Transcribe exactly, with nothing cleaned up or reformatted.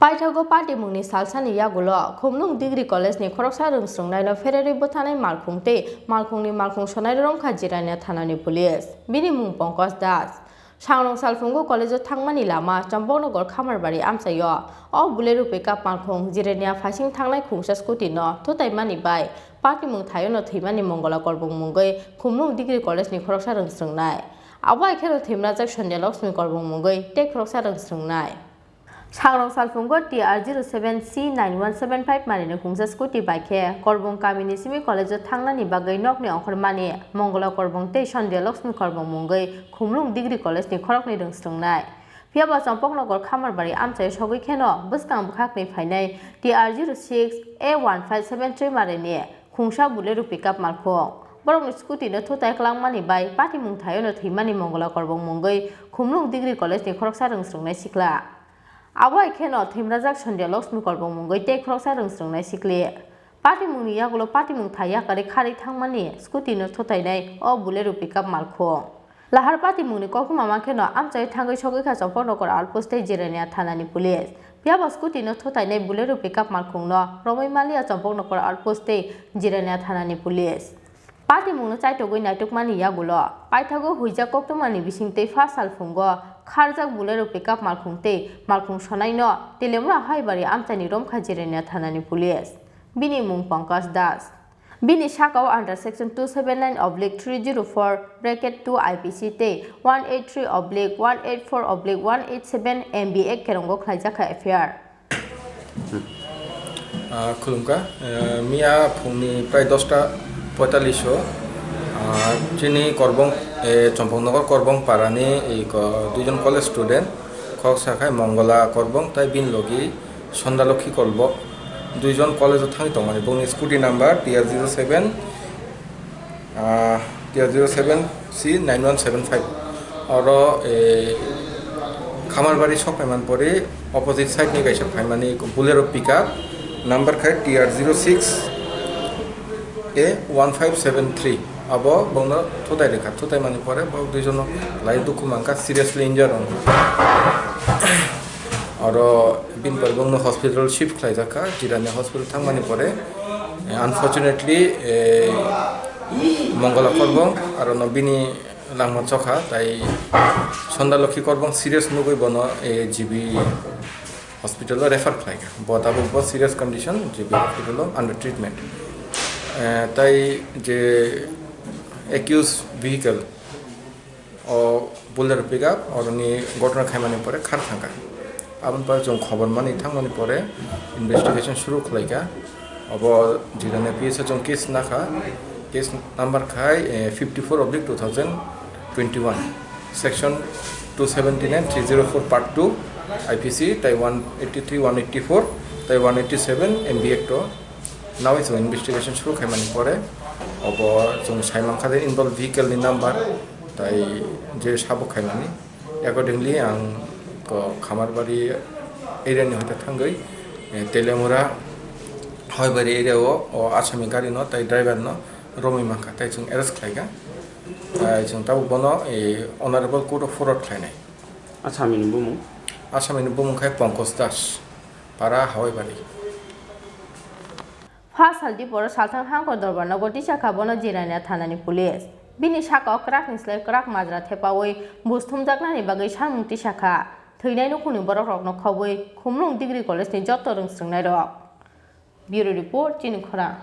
Paithago patimungni salsani yagulo Khumlung Degree College ni khoroksa rwngsrwngnaino phererwi bwthanai malkhung tei malkhungni malkhung sonai romkha Jirania thanani police. Bini mung Pankaj Das. Sangrong salphungo college-o thangmani lama Chompoknogor Khamarbari amchaio o Bolero pickup malkhung Jirania phaising thangnai khungsa scooty no thutaimani bai patimung thaiono thwimani Mongola Korbong mungwi Khumlung Degree College ni khoroksa rwngsrwngnai. Abo hai kheno thwimrajak Sandhya Lakshmi Korbong mungwi tei khoroksa rwngsrwngnai. Sangrong salphungo T R zero seven C nine one seven five marini khungsa scooty bai khe Korbong kamini simi college-o thangnani bagwi nokni ongkhormani Mongola Korbong tei Sandhya Lakshmi Korbong mungwi Khumlung Degree College ni khoroknwi rwngsrwngnai. Phiya ba Chompoknogor Khamarbari amchaio sogwi kheno bwskang bwkhakni phainai T R zero six A one five seven three marini khungsa Bolero pickup malkhung. Borokni scooty no thutai kwlangmani bai patimung thaiono thwimani Mongola Korbong mungwi Khumlung Degree College ni khoroksa rwngsrwngnai sikla. Abo hai kheno thwimrajak Sandhya Lakshmi Korbong mungwi tei khoroksa rwngsrwngnai sikli. Patimungni yagulo patimung thai yakarwi kharwi thangmani scooty no thutainai o Bolero pickup malkhung. Lahar patimungni koktwma mankhe no amchaio thangwi sogwi kha Chompoknogor outpost tei Jirania thanani police. Phiya ba scooty no thutainai Bolero pickup malkhung no romwi maliya Chompoknogor outpost tei Jirania thanani police. Patimungno chaitogwi naitukmani yagulo paithago huijak koktwmani bisingtwi pha salphungo kharjak Bolero pickup malkhung tei malkhung sonaino Telemura Haibari amchaini romkha Jirania thanani police. Bini mung Pankaj Das. Bini sakao under section two seven nine oblique three zero four bracket two I P C tei one eight three oblique one eight four oblique one eight seven M B A kerongo khlaijakha F I R. Ah, khulumkha. Eh, miya phungni prai dosta poitallish o, ah, chini Korbong, eh, Chompoknogor Korbong parani iko duijon college student, khoroksa khai Mongola Korbong tai bini logi Sandhya Lokhi Korbong, duijon college o thangwi tongmani. Bongni scooty number T R zero seven, ah, T R zero seven C nine one seven five. Oro, eh, Khamarbari sok phaimani pore opposite side ni kaisa phaimani Bolero pickup number khai T R zero six A one five seven three. Abo bongno thutai rikha, thutai mani pore bo duijono lai dukhu mankha, seriously injured wngkha. Oro bini pore bongno hospital shift khlaijakha, Jirania hospital thangmani pore, eh, unfortunately, eh, Mongola Korbong aro no bini langma chokha, tai Sandhya Lokhi Korbong serious nugwi bono, eh, G B hospital o refer khlaikha. Bo tabuk bo serious condition, G B hospital o under treatment. Eh, tai je accused vehicle, o Bolero pickup, oroni ghotona khaimani pore khar thangkha. Aboni pore chwng khobor mani thangmani pore investigation suru khlaikha. Obo Jirania P S o chwng case nakha, case number khai, eh, fifty four oblique two thousand twenty one, section two seventy nine three zero four part two I P C, tai one eighty three, one eighty four, tai one eighty seven M B Act o nawi chwng investigation suru khaimani pore, obo chwng saimankha je involved vehicle ni number, tai je sabo khaimani. Accordingly, ang ko Khamarbari area ni hoite thangwi, eh, Telemura, Hoibari area o, o asami gari no tai driver no romwi mankha, tai chwng arrest khlaikha. Tai chwng tabuk bono, eh, honorable court o forward khlainai. Asami ni bumung? Asami ni bumung khai Pankaj Das, para Hoibari. Pha saldi boro salthang hangkor dorbar nogo tisakha bono Jirania thanani police. Bini sakao kwrakni slai kwrak majra thepawi buj thumjaknani bagwi samung tisakha. Thwinai nukhungni borokrokno khobwi Khumlung Degree College ni jotto rwngsrwngnairok. Bureau Report, Chini Khorang.